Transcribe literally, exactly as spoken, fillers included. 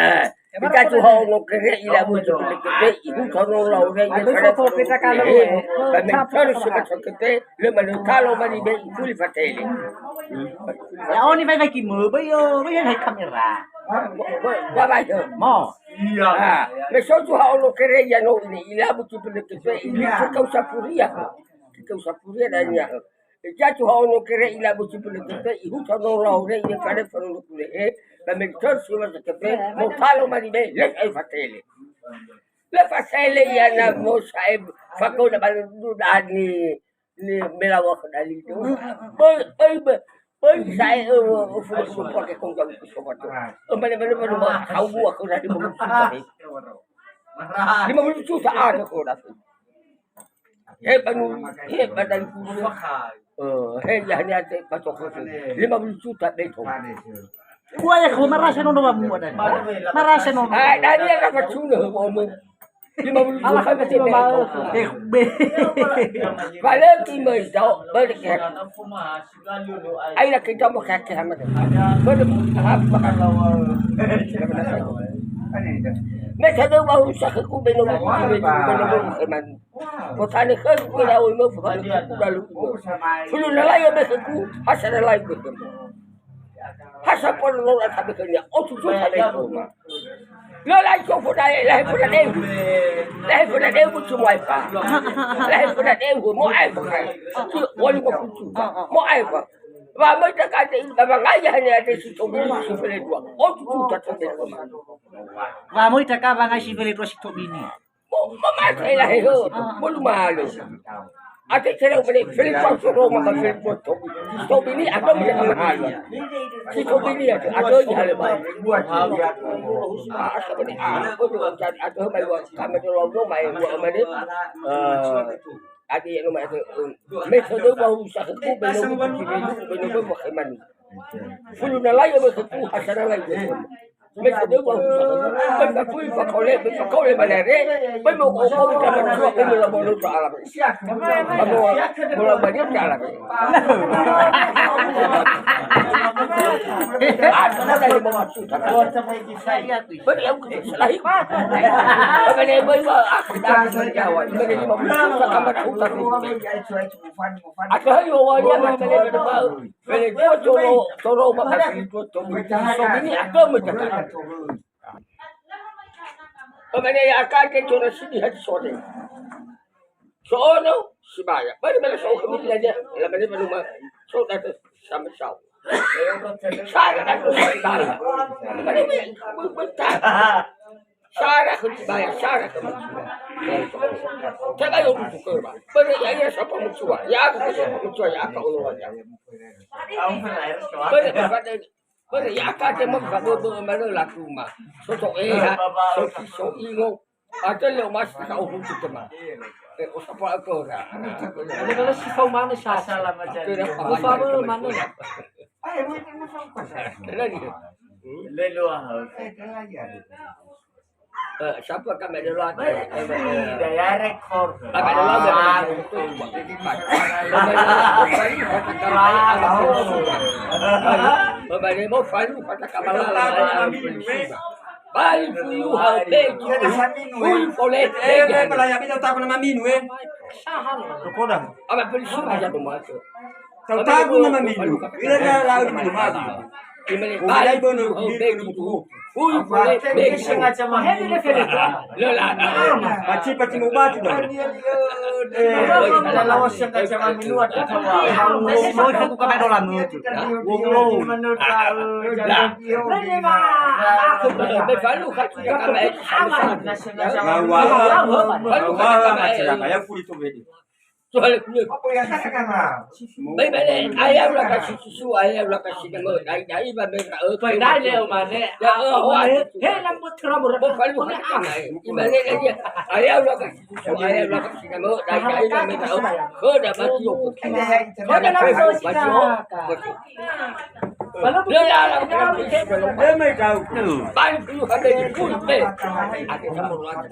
Eh, ita tuha ono kere ila bucu pele kepe, ihuta ono laure ila fare fare. Eh, ba me tolu sema so kepe, le manu talo mani be ifuli fatele. Ya oni bai bai ki mo, bai yo, bai hai kamera. Ba bai yo. Mo. Iya. Ah, me so tuha ono kere ya no ini ila bucu pele kepe, ini kau sapuria. Kau sapuria dan ya. Jatuh ono kere ila bucu pele kepe, ihuta ono laure ila fare fare. Eh, ba me tolu sema so kepe, mo talo mani be, le ai fatele. Le fasele ya na mo sae fakona ba lu dani ni melawa ke dali tu. Oi, oi, oi, sae, eh, eh, fu-, fu-, pakai kongkang ke sobat tu. Eh, mana, mana, mana, mana, tahu gua ke dadi mau susah ni. Lima puluh juta ada ke dadi. He banu, he badan. Eh, he ya ni ate patoko. Lima puluh juta beto. Buaya kalau marasa nono ba mua dan. Marasa nono. Ah, dani ada pacuna ngomong. Lima puluh juta beto. Eh, be. Kalau lima juta, balik ya. Aina kita mau kake sama. Balik apa kalau. Me tadau bahu sakeku beno, beno, beno, beno, beno. Fotane khögu ira oi mo fotane khögu dalu imo. Fulu na lai be khögu, ha sa na lai be khögu. Ha sa polo lo la tabe khönia, otu tu tabe khöma. Lo lai ko fodae, lai fodae. Lai fodae bu tu mo aifa. Lai fodae bu mo aifa. Wali mo kutu. Mo aifa. Wa mo ta ka te ba ba ngai ya ne ate si tobi si fele dua. Otu tu ta tobi khöma. Wa mo ta ka ba ngai si fele dua si tobi ni. Mo, mo mate lahe ho, mo lumalo. Ate kere mene, Filipo soro ma Filipo tobi. Tobi ni atau mene mahalo. Si tobi ni atau, atau ni hale ba. Ah, atau mene, ah, atau, atau mai wa, kami tu lo mai wa mene. Eh, ade ya no mai tu. Me todo ba usaha ku beno, beno, beno, beno, beno. Fulu na lai ya be ku hasana lai. Me kedua, me kakui fakole, me fakole manere, me mo koko ka matua, me mo la bolo ta alam. Kamu mo la banyak ta alam. Ada dari mau masuk. Beri aku selahi. Beri aku dah Jawa. Beri lima puluh juta tambah utang. Ada hari orang yang Fele dua toro, toro ma fele dua toro. So ini agama jaga. Pemene ya akan ke toro sini hati sore. So ono sibaya. Bari bari so kami aja. La bari bari ma. So datu sama sau. Saya datu sibaya. Bari bari bari. Sara khöu sibaya, sara khöu matua. Tega yo buku khöu ba. Bere ya, ya sapa matua. Ya aku sapa matua, ya aku ulu aja. Bere pada, bere ya aku aja mau ka bebe mana laku ma. Soto eh ha, soto so ingo. Ada le mas ka uhu tu tema. Eh, o sapa aku ora. Ada kalau si kau mana sasa. Salam aja. Ufa mana? Lagi. Lelo ah. Eh, sapa kami dulu? Daya rekor. Kami dulu. Bali fuyu ha be. Fuyu fole. Eh, eh, pala ya bita tak pernah maminu, eh. Kodang. Apa polisi aja tu masuk. Kalau tabu nama minu, ila na lau di minu madu. Imane bali bono, bali bono buku. Hui, bali, bali. Sengaja mahal. Lola, lola. Paci, paci mau batu dah. Eh, ada lawas yang kacamata minu ada. Mau aku ke dolan itu. Wong lo. Menurut tahu, jadi dia. Bevalu kaki kami. Wah, wah, wah, wah, ya puri tu bedi. Soal kulit. Apa yang katakan lah? Baik, baik. Ayah ulah kasih susu, ayah ulah kasih nama. Dai, dai, ba, ba, eh, Pai dai leo mane. Ya, eh, wah. He, lampu terang, murah. Bukan, bukan. Gimana dia? Ayah ulah kasih susu, ayah ulah kasih nama. Dai, dai, ba, ba, eh. Kau dah mati, oh. Kau dah mati, oh. Lalu dia lah, dia lah. Dia mai tahu. Ban tu ada di pun, eh. Ada sama orang.